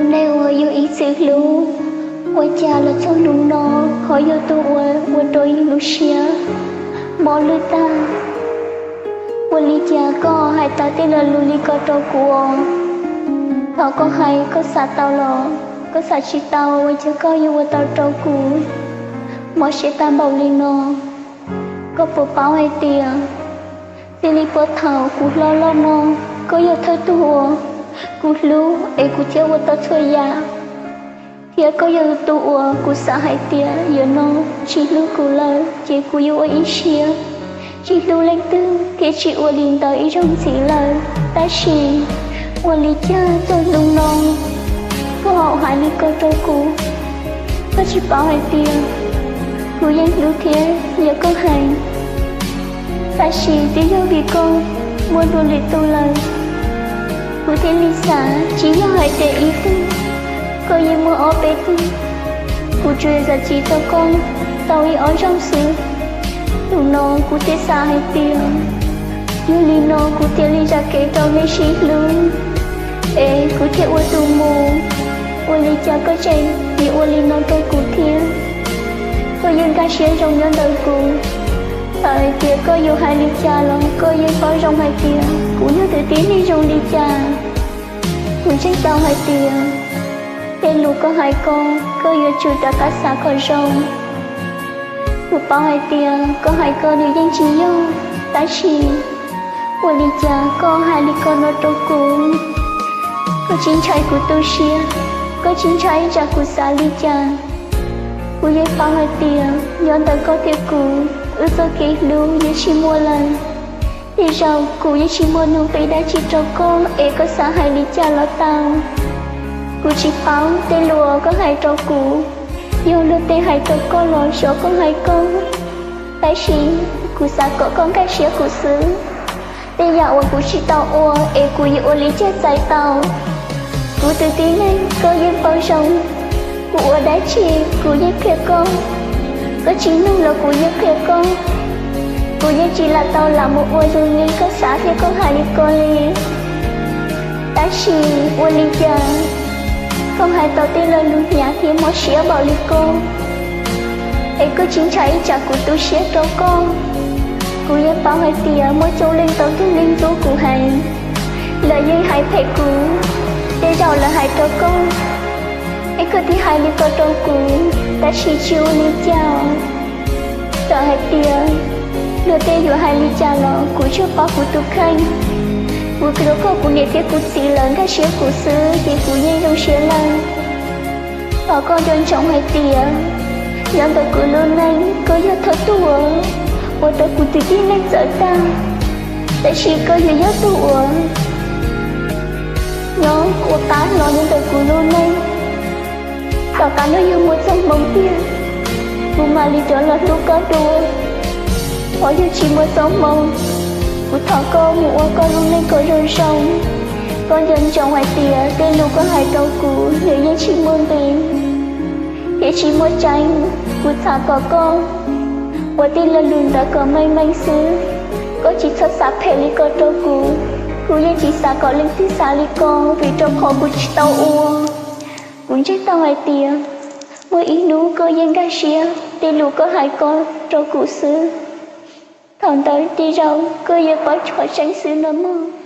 Neeg uas yus ib txwm hlub, ua cas los txog hnub no ho yog tus uas ua rau yus lub siab mob lwj tag? Ua li cas koj hais tas tej lo lus li ko rau kuv? Thov koj hais, koj xav tau los koj xav tsis tau, ua cas koj yuav ua tau rau kuv mob siab tag npaum li no? Koj puas paub hais tias txij li puag thaum kuv hlob loj no, koj yog thawj tug uas kuv hlub es kuv thiaj ua tau txhua yam, thiab koj yog tus uas kuv xav hais tias yog no tsis hlub kuv lawm ces kuv yuav ua ib siab tsis hlub leej twg thiab tsis ua li ntawd ib zaug ntxiv lawm. Tab sis ua li cas txog hnub no koj ho hais li ko rau kuv? Koj tsis paub hais tias kuv yeej hlub thiab yog koj hais, tab sis twb yog vim koj muaj dua lwm tus lawm, kuv thiaj li xav tsis yog hais tias ib tug, koj yeej muaj ob peb tug. Kuv tsuas zam txim rau koj tau ib ob zaug xwb. Thaum no kuv thiaj xav hais tias yog li no kuv thiaj li zam kev rau nej sib hlub, es kuv thiaj ua tus mus. Ua li cas koj tseem yuav ua li no rau kuv thiab? Koj yeej nkag siab zoo nyob ntawm kuv, txawm hais tias koj yuav hais li cas los koj yeej paub zoo hais tias kuv yog tus tib neeg zoo li cas. Kuv ntseeg tau hais tias tej lus koj hais ko, koj yuav tsum rov qab xav kom zoo. Kuv paub hais tias koj hais ko nws yeej tsis yog, tab sis ua li cas koj hais li ko no rau kuv? Koj tsis ntshai kuv tu siab? Koj tsis ntshai tsam kuv xav li cas? Kuv yeej paub hais tias nyob ntawm koj thiab kuv, wb txoj kev hlub yeej tsis muaj lawm. Tej zaum kuv yeej tsis muaj nuj nqis dab tsi rau koj es koj xav hais li cas los tau. Kuv tsis paub tej lus koj hais rau kuv yog luag tej hais rau koj los xyov koj hais koj, tab sis kuv xav kom koj nkag siab kuv xwb. Tej yam uas kuv tsis tau ua es kuv yuav ua li cas txais tau? Kuv tus tib neeg koj yeej paub zoo, kuv ua dab tsi kuv yeej qhia koj. Koj tsis mloog los kuv yeej qhia koj. Kuv yeej tsis lam tau lam mus ua zoo li koj xav thiab koj hais li ko li. Tab sis ua li cas koj hais tau tej lo lus hnyav thiab mob siab npaum li ko? Es koj tsis ntshai ib tsam kuv tu siab rau koj? Kuv yeej paub hais tias muaj coob leej ntau tus neeg ntxub kuv heev, lawv yeej hais phem kuv, tej zaum lawv hais rau koj, es koj thiaj hais li ko rau kuv. Tab sis tsis ua li cas, txawm hais tias luag tej yuav hais li cas los kuv tsuas paub kuv tus kheej. Kuv yuav kom kuv niam thiab kuv txiv lawv nkag siab kuv xwb ces kuv yeej zoo siab lawm. Thov koj nco ntsoov hais tias nyob ntawm kuv lub neej koj yog thawj tug uas ua rau kuv tus tib neeg txawv tag, tab sis koj yuav yog tug uas nyob ua qab hlo nyob ntawm kuv lub neej. Tom qab no yog muaj txoj hmoo tiag, kuv mam li rov los hlub koj dua. Ho yog tsis muaj txoj hmoo, kuv thov koj mus ua koj lub neej kom zoo zoo. Koj nco ntsoov hais tias tej lus koj hais rau kuv nws yeej tsis muaj nqis thiab tsis muaj tseeb. Kuv xav kom koj ua tij laug lus ntawd kom meej meej xwb. Koj tsis txhob xav phem li ko rau kuv. Kuv yeej tsis xav kom leej twg xav li ko, vim rau qhov kuv tsis tau ua. Kuv ntseeg tau hais tias muaj ib hnub koj yeej nkag siab tej lus koj hais ko rau kuv xwb. Thaum ntawd tej zaum koj yuav paub qhov tseeb xwb no mog.